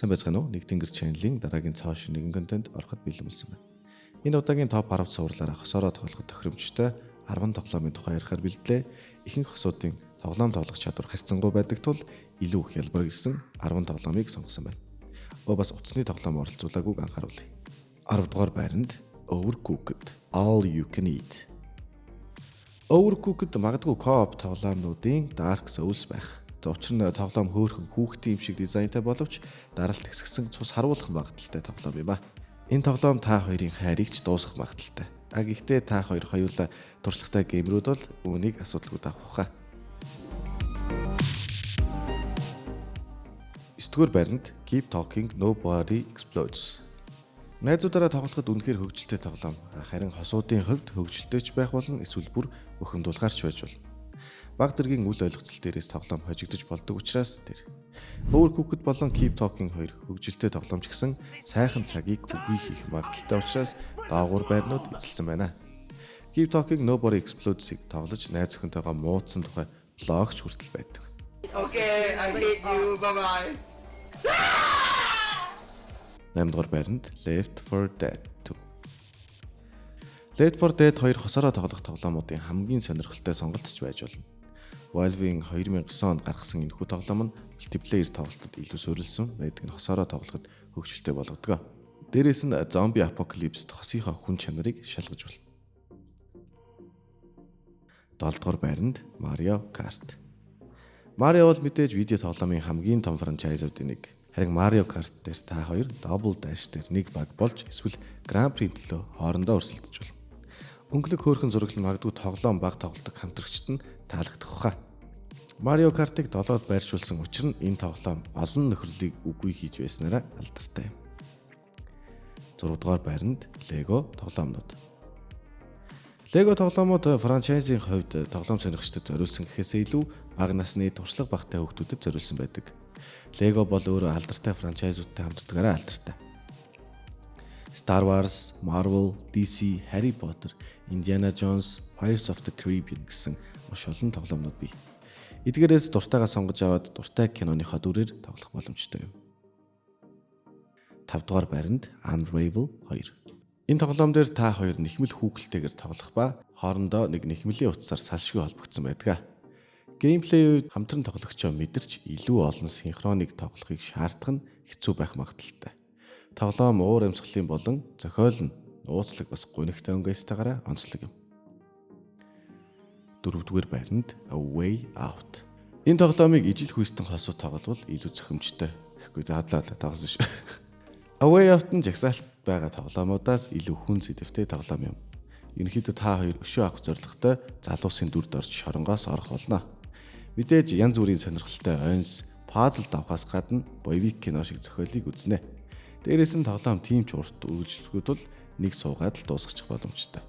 Сайн байцгаана уу? Нэг тэнгэр channel-ийн дараагийн цоо шинэ нэгэн контент ороход бэлэн болсон байна. Энэ удаагийн топ 10 цувралаараа хосоороо тоглоход тохиромжтой 10 тоглоомын тухай ярихаар бэлдлээ. Ихэнх хосуудын тоглоом тоглох чадвар харьцангуй байдаг тул илүү их хялбар гэсэн 10 тоглоомыг сонгосон байна. Бас утасны тоглоом оролцуулаагүйг анхааруулъя. 10 дугаар байранд Overcooked All You Can Eat. Overcooked магадгүй co-op тоглоомнуудын Dark Souls байх. За учир нь тоглоом хөөрхөн хүүхдийн юм шиг дизайнтай боловч даралт ихсгсэн цус харуулах магадлалтай тоглоом юм а. Энэ тоглоом та хоёрын хайрыг ч дуусгах магадлалтай. А гэхдээ та хоёр хоёулаа туршлагатай геймерүүд бол үүнийг асуудалгүй даах байхаа. 9-р байранд Keep Talking Nobody Explodes. Найзуудаараа тоглоход үнэхээр хөгжилтэй тоглоом. Харин хосуудын хувьд хөгжилтэй ч байх болно, эсвэл бүр бухимдуулгаарч байж болно. Баг зэргийн үл ойлгоцол дээрээс тоглоом хожигдож болдог учраас тэр. Overcooked болон Keep Talking хоёр хөгжилтэй тоглоомч гэсэн сайхан цагийг үгүй хийх магадлалтай учраас доогуур байрнууд эзэлсэн байна. Keep Talking Nobody Explodes-ыг тоглож найз охинтойгоо муудсан тухай блогч хүртэл байдаг. Okay, I hate you. Bye bye. 8 дугаар байранд Left 4 Dead 2. Left 4 Dead 2 хосоороо тоглох тоглоомуудын хамгийн сонирхолтой сонголт ч байж болно. Valve-ийн 2009 онд гаргасан энэхүү тоглоом нь multiplayer тоглолтод илүү суурилсан байдаг нь хосоороо тоглоход хөгжилтэй болгодог. Дээрээс нь зомби апокалипст хосынхоо хүн чанарыг шалгаж болно. 7 дугаар байранд Mario Kart. Mario бол мэдээж видео тоглоомын хамгийн том франчайзуудын нэг. Харин Mario Kart дээр та хоёр Double Dash дээр нэг баг болж эсвэл Grand Prix төлөө хоорондоо өрсөлдөж болно. Өнгөлөг хөөрхөн зураглал нь магадгүй тоглоом баг тоглодог хамтрагчид нь таалагдах байхаа. Mario Kart-ыг 7-д байршуулсан учир нь энэ тоглоом олон нөхөрлийг үгүй хийж байснараа алдартай юм. 6 дугаар байранд Lego тоглоомнууд. Lego тоглоомууд франчайзын хувьд тоглоом сонирхчдад зориулсан гэхээсээ илүү бага насны туршлага багтай хүүхдүүдэд зориулсан байдаг. Lego бол өөрөө алдартай франчайзуудтай хамтрагдгаараа алдартай. Star Wars, Marvel, DC, Harry Potter, Indiana Jones, Pirates of the Caribbean гэсэн маш олон тоглоомнууд бий. Эдгээрээс дуртайгаа сонгож аваад дуртай киноныхоо дүрээр тоглох боломжтой юм. 5 дугаар байранд Unravel 2. Энэ тоглоом дээр та хоёр нэхмэл хүүхэлтэйгээр тоглох ба хоорондоо нэг нэхмэлийн утсаар салшгүй холбогдсон байдаг. Gameplay үед хамтран тоглогчоо мэдэрч илүү олон синхроныг тоглохыг шаардах нь хэцүү байх магадлалтай. Тоглоом уур амьсгалын болон зохиол нь нууцлаг бас гунигтай өнгөстайгаараа онцлог юм. 4-р байранд A Way Out. Энэ тоглоомыг ижил хүйстэн хосууд тогловол илүү зохимжтой. Гэхгүй заадлаа тоглосон шүү. A Way Out нь жагсаалт байгаа тоглоомудаас илүү хүн сэдэвтэй тоглоом юм. Ерөнхийдөө та хоёр өшөө авах зорилготой залуусын дүрд орж шоронгоос орох болно. Мэдээж янз бүрийн сонирхолтой ойнс, пазл давхаас гадна боевик кино шиг зохиолыг үзнэ. Дээрээс нь тоглоом тийм ч урт үргэлжлэхгүй тул нэг суугаад л дуусгачих боломжтой.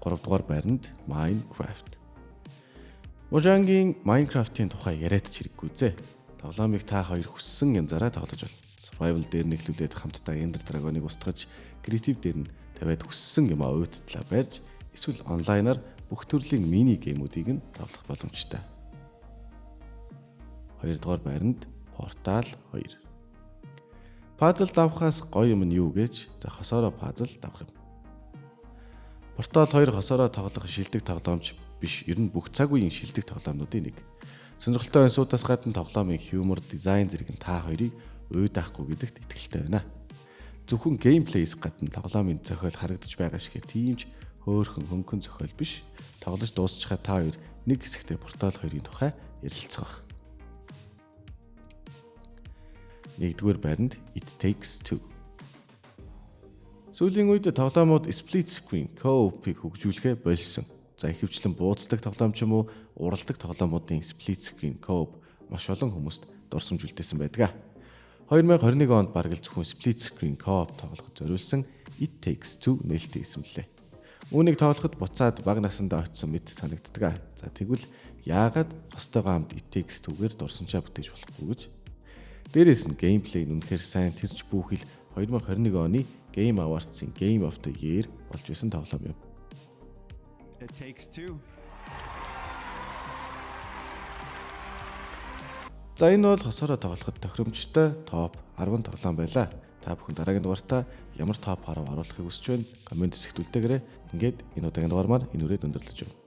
3 дугаар байранд Minecraft. Mojang-ийн Minecraft-ийн тухай яриад ч хэрэггүй зээ. Тоглоомыг та хоёр хүссэн янзаараа тоглож болно. Survival дээр нэглүүлээд хамтдаа Ender Dragon-ыг устгаж, Creative дээр нь тавиад хүссэн юмаа уйдтлаа барьж, эсвэл онлайнаар бүх төрлийн мини геймүүдийг нь тоглох боломжтой. 2 дугаар байранд Portal 2. Пазл давхаас гоё юм нь юу гэж за хосоороо пазл давах юм. Portal 2 хосоороо тоглох шилдэг тоглоомч биш, ер нь бүх цаг үеийн шилдэг тоглоомнуудын нэг. Сонирхолтой онсуудаас гадна тоглоомын humor, дизайн зэрэг нь та хоёрыг уйдаахгүй гэдэгт итгэлтэй байна. Зөвхөн gameplay ээс гадна тоглоомын зохиол харагдаж байгаа шиг тийм ч хөөрхөн хөнгөн зохиол биш. Тоглож дуусчихаа та хоёр нэг хэсэгтээ Portal 2-ын тухай ярилцах. 1-р байранд It Takes Two. Сүүлийн үед тоглоомууд split screen co-op-ыг хөгжүүлэхээ болсон. За ихэвчлэн бууцдаг тоглоом ч юм уу уралдаг тоглоомуудын split screen co-op маш олон хүмүүст дурсамж үлдээсэн байдаг. 2021 онд бараг л зөвхөн split screen co-op тоглоход зориулсан It Takes Two нээлттэй хийсэн мөлий. Үүнийг тоглоход буцаад бага насандаа очисон мэт санагддаг. За тэгвэл яагаад хостойгоо хамт It Takes Two-гээр дурсамжаа бүтээж болохгүй гэж. Дээрээс нь gameplay нь үнэхээр сайн, тэр ч бүхэл 2021 оны Game Awards-ын Game of the Year болж байсан тоглоом юм. It takes two. За, энэ бол хосоороо тоглоход тохиромжтой топ 10 тоглоом байлаа. Та бүхэн дараагийн дугаартаа ямар топ 10 оруулахыг хүсэж байна? Comment хэсэгт үлдээгээрэй. Ингээд энэ удаагийн дугаар маань энэ үрээд өндөрлөж байна.